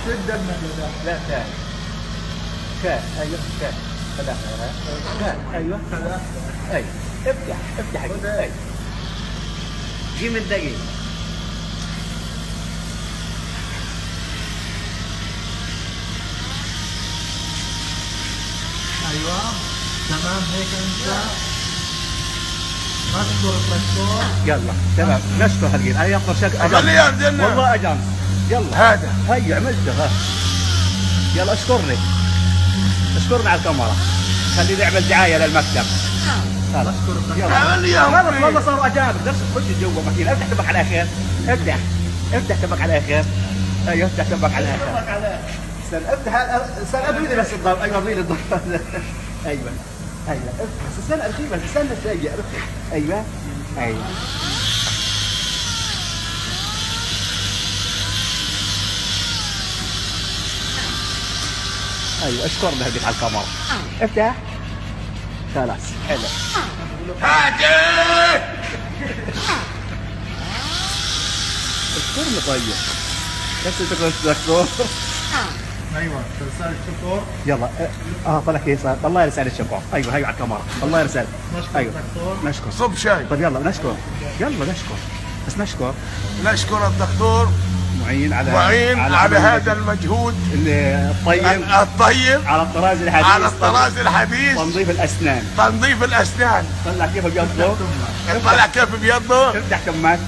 شد دمك. لا ثاني كاف، ايوه كاف، خلاها ايوه ايوه. افتح افتح، ايوه جيم الدقيق. ايوه تمام هيك انت. نشكر الدكتور. يلا تمام، نشكر هالجيل. انا يقر شك خليها بدنا. والله اجانس. يلا هذا هيا عملته. ها يلا اشكرني، اشكرني على الكاميرا، خليني اعمل دعاية للمكتب. خلاص يلا عمل لي اياهم. خلص والله صاروا اجانب. بدكش تخش جوا ماكينة. افتح تبك على الاخر، افتح افتح تبك على الاخر. ايوه افتح تبك على الاخر. استنى افتح، استنى ارمي بس الضوء. ايوه ارمي الضوء. ايوه ايوه افتح، استنى ارخي بس، استنى شوي ارخي. ايوه ايوه ايوه. اشكرنا هديك على الكاميرا. افتح خلاص حلو. هاتي اشكرنا. طيب بس انت كنت دكتور. ايوه رسالة شكر. يلا طلع كيف صار. الله رسالة شكر. ايوه هي على الكاميرا. الله رسالة. نشكر ايوه الدكتور. نشكر. صب شاي. طيب يلا نشكر، يلا نشكر، بس نشكر نشكر الدكتور معين على معين على عمل هذا المجهود الطيب الطيب على الطراز الحديث، على الطراز الحديث، تنظيف الاسنان، تنظيف الاسنان. طلع كيف بيضه، طلع كيف بيضة. افتح تمك.